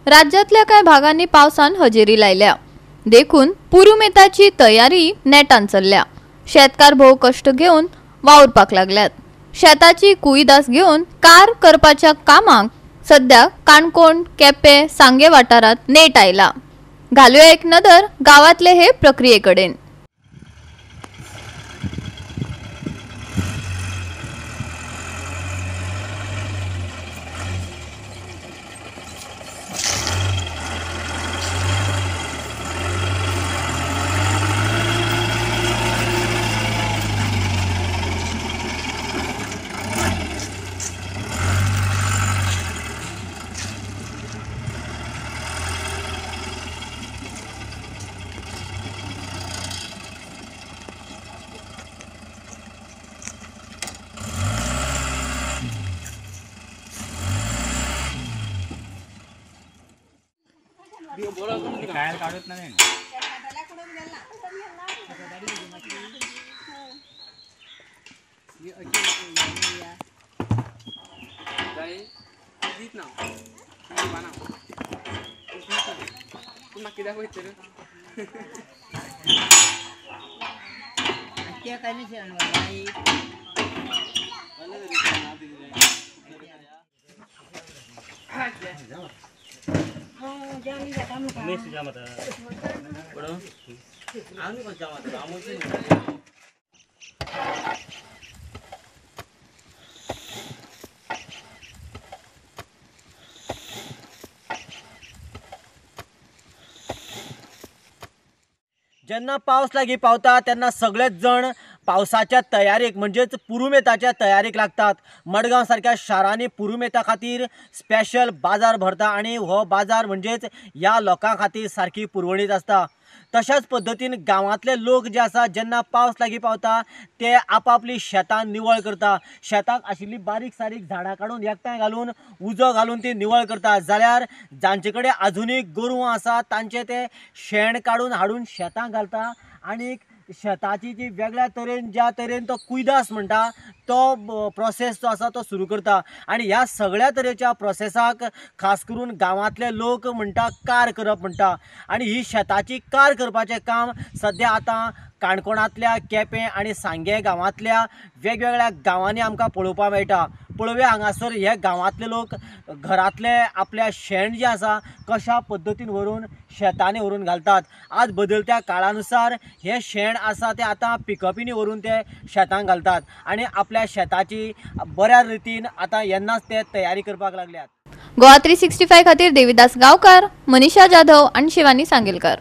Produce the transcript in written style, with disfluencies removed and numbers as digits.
राज्यांतल्या कांय भागांनी पावसान हजेरी लायल्या. देखून पुरुमेताची तयारी नेटान चल्ल्या. शेतकार भोव कश्ट घेवन वावुरपाक लागल्यात. शेताची कुयदास घेवन कार करपाच्या कामाक सध्या काणकोण, केपें, सांगे वाठारांत नेट आयला. घालुया एक नदर गांवांतले हे प्रक्रिये कडेन. काय काढत नाही जेन्ना पावस लागीं पावता तेन्ना सगळेच जण पावसाच्या तयारेक म्हणजेच पुरुमेताच्या तयारेक लागतात. मडगांव सारक्या शारांनी पुरुमेता खातीर स्पेशल बाजार भरता आनी हो बाजार म्हणजेच ह्या लोकां खातीर सारकी पुरवणीत आसता. तशाच पद्दतीन गांवांतले लोक जे आसा जेन्ना पावस लागीं पावता ते आपापली शेतां निवळ करता. शेताक आशिल्ली बारीक सारीक झाडां काडून एकठांय घालून उजो घालून ती निवळ करता. जाल्यार जांचे कडेन आजुनूय गोरवां आसा तांचे ते शेण काडून हाडून शेतां घालता आनी शेताची जी वेगळ्या तरेन ज्या तरेन तो कुयदास म्हणटा तो प्रोसेस जो आसा तो सुरू करता. आनी ह्या सगळ्या तरेच्या प्रोसेसाक खास करून गांवांतले लोक म्हणटा कार करप म्हणटा. आनी ही शेताची कार करपाचें काम सद्या आतां काणकोणांतल्या केपें आनी सांगें गांवांतल्या वेगवेगळ्या गांवांनी आमकां पळोवपाक मेळटा. पळोवया हांगासर हे गांवांतले लोक घरांतले आपल्या शेण जें आसा कशा पद्दतीन व्हरून शेतांनी व्हरून घालतात. आज बदलत्या काळानुसार हे शेण आसा तें आतां पिकअपींनी व्हरून ते शेतांक घालतात आनी आपल्या शेताची बऱ्या रितीन आतां येन्नाच ते तयारी करपाक लागल्यात. गोवा 365 खातीर देवीदास गांवकार, मनीषा जाधव आनी शिवानी सांगेलकर.